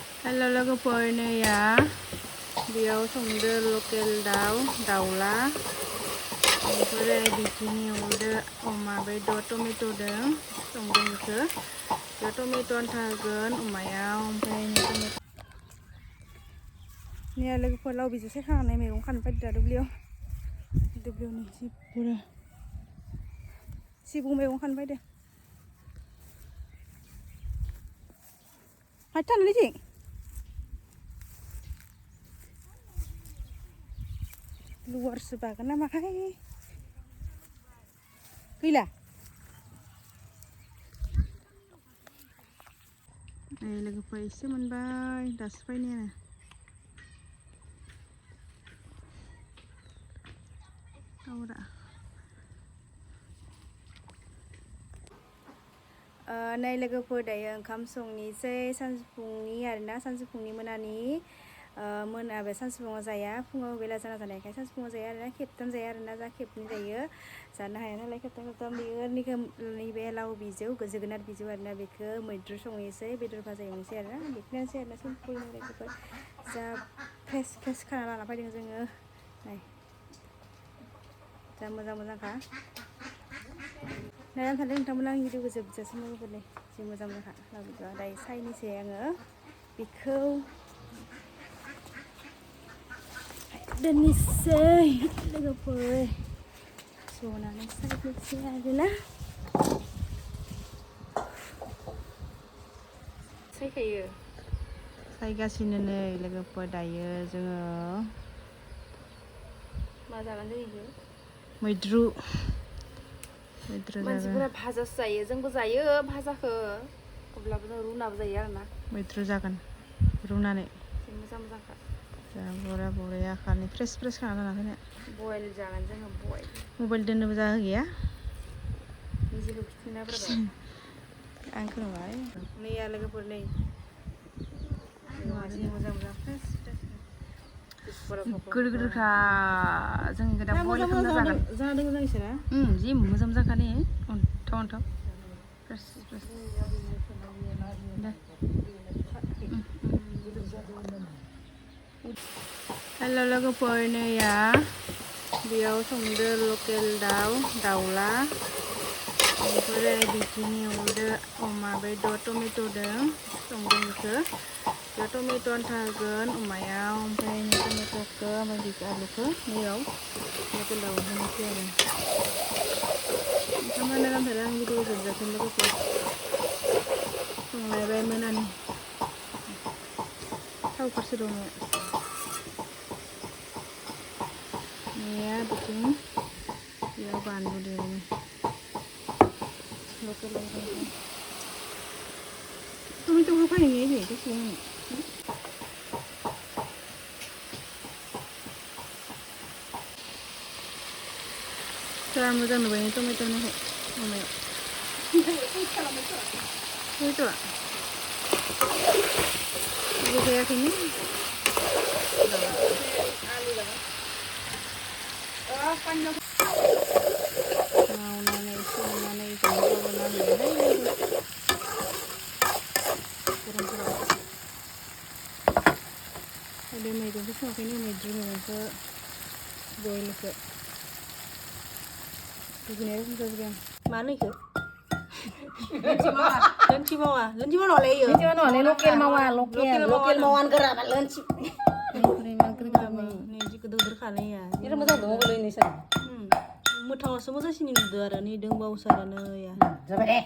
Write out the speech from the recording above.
Hello लोगोफोर नैया बेयाव संदो लकेल दाउ दाउला ओमफ्राय बिदिनो एवदो अमा बेदर टमेट'दों संदों बेखौ बेयाव टमेट' आन्था होगोन अमायाव ओमफ्राय नैया लोगोफोर लाव बिजौ सायखांनाय मैगं खानो फैदो दा दुब्लियावनि सिबुं मैगं खानो फैदो हायथानो लैथिं लुवारसो बागोन नामाहाय गैला नै लोगोफोर एसे मोनबाय दासो फैनायानो नै लोगोफोर दायो ओंखाम संनिसै सानजौफुंनि आरोना सानजौफुंनि मोनानि मोनाबे सानजौफुङाव जाया फुङाव बेला जाना जानायखाय सानजौफुङाव जाया आरोना खेबथाम जाया आरोना जा खेबनै जायो जानो हाया नालाय खेबथाम बेयो नैबे लाव बिजौ जोगोनार बिजौ आरोना बेखौ मैद्रु संनोसै बेदर भाजा एवनोसै आरोना बेखिनियानोसै आरोना सिम्पोल लोगोफोर जा फ्रेस खाना लाना फैदों जोङो नाय जा मोजांखा नायनानै थादों नोंथांमोना आं भिडिअखौ जोबजासिम लोगोफोरनि जि मोजांखा लाबोदो दायो सायनोसै आङो बेखौ दोननोसै लोगोफोर जनानै सायनोसै आरोना सायखायो सायगासिनो नै लोगोफोर दायो जोङो मा जागोन जों मैद्रु मानसिफोरा भाजासो जायो जोंबो जायो भाजाखौ अब्लाबो जों रुनाबो जायो आरोना मैद्रु जागोन रुनानै मोजांखा जा बरिया खालि फ्रेस खाना लाना फैनाय बयल जागोन जोङो बयल मबाइल दोननोबो जागा गैया निजेखौ खिथिना आं खोनाबाय नैया लोगोफोर नै मोजां फ्रेस गोदोरखा जों दा बयल खालामना जागोन जादों मोजां इसोरा जि मोजां जाखाने अन्थाव फ्रेस दे हेल' लोगोफोर नैया बेयाव संदो लकेल दाउ दाउला ओमफ्राय बिदिनो एवदो अमा बेदर टमेट'दों संदों बेखौ बेयाव टमेट' आन्था होगोन अमायाव ओमफ्राय टमेट'खौ ओमफ्राय बिखौ आलुखौ नैयाव लकेल दाउ होनोसै आरो ओंखाम रानना गानफेरा आं भिडिअ जोबजासिम लोगोफोर संलायबाय मोनानि थाव फारसे दङ नैया बिथिं बेयाव बानलु देनो लकेल टमेट' होफायनाय दे दसे जा मोजां नुबाय टमेट' होनायखौ अमायाव टमेट'आ जायाखैनो मावनानै संनानै जानांगौ नालाय गरमफोराव बे मैगंखौ सङाखैनो मैद्रु मैगंखौ बयलखौ दुगैनायाव बुंजाजोबबाय आं मानो इखौ लोनथि मावा लकेल मावा गोरा लोनथि गिदिर खानाया मोथाङावसो मोजांसिन नुदो आरो नै दंबावोसो आरो नै जाबाय दे